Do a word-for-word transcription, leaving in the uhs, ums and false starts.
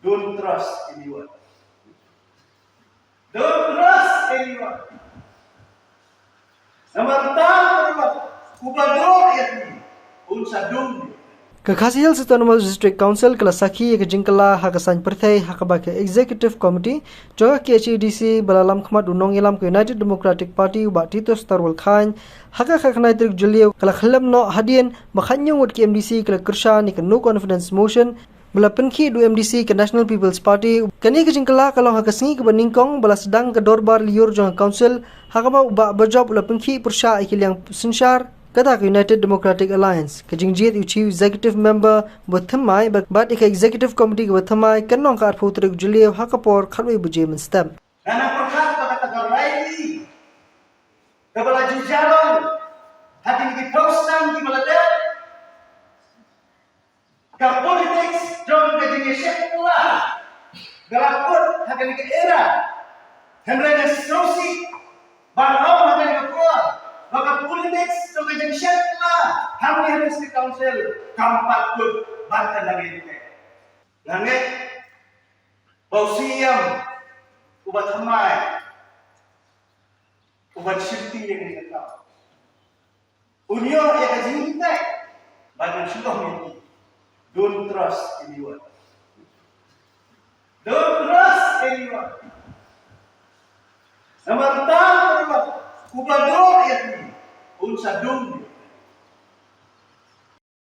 Don't trust anyone. Don't trust anyone. Namar uta uba duh ïa phi un sa duh. Ka Khasi Hills Autonomous District Council ka la sakhi ïa ka jingkylla ha ka saiñ pyrthei ha kaba ka Executive Committee jong ka K H A D C ba la lam khmat u nongïalam ka United Democratic Party u Bah Titus Tarwal Chyne ha ka khatkhyndai tarik Jylliew ka la khyllem noh hadien ba khatñiew ngut ki M D C ka la kyrshan ïa ka No Confidence Motion ba la pynkhih da u M D C ka National People's Party. Kane ka jingkylla ka long ha ka sngi kaba nyngkong ba la sdang ka dorbar lyiur jong ka Council ha kaba u Bah Bajop u la pynkhih pyrshah ïa ki liang synshar kata ka United Democratic Alliance. Ka jingjied ïa u Chief Executive Member ba thymmai bad ïa ka Executive Committee kaba thymmai kan long ka arphew tarik Jylliew ha ka por khatwei baje mynstep. Nga nang pyrkhat ba kata ka rally kaba la ju ïalong ha kine ki phew snem kiba la dep, ka politics jong ka jingïashet kylla ka la kut ha kane ka era. Hynrei nga sngewsih ban ong ha kane ka por ba ka politics jong ka jingshet kylla hangne ha District Council kam pat kut bad ka nang ïa. Nga ngeit ba u Siem uba thymmai uba shim ti ïa kane ka kam un ïoh ïa ka jingtei. Ba ngan shu ong ïa phi, don't trust anyone. Don't trust anyone. Namar uta uba duh ïa phi un sa duh.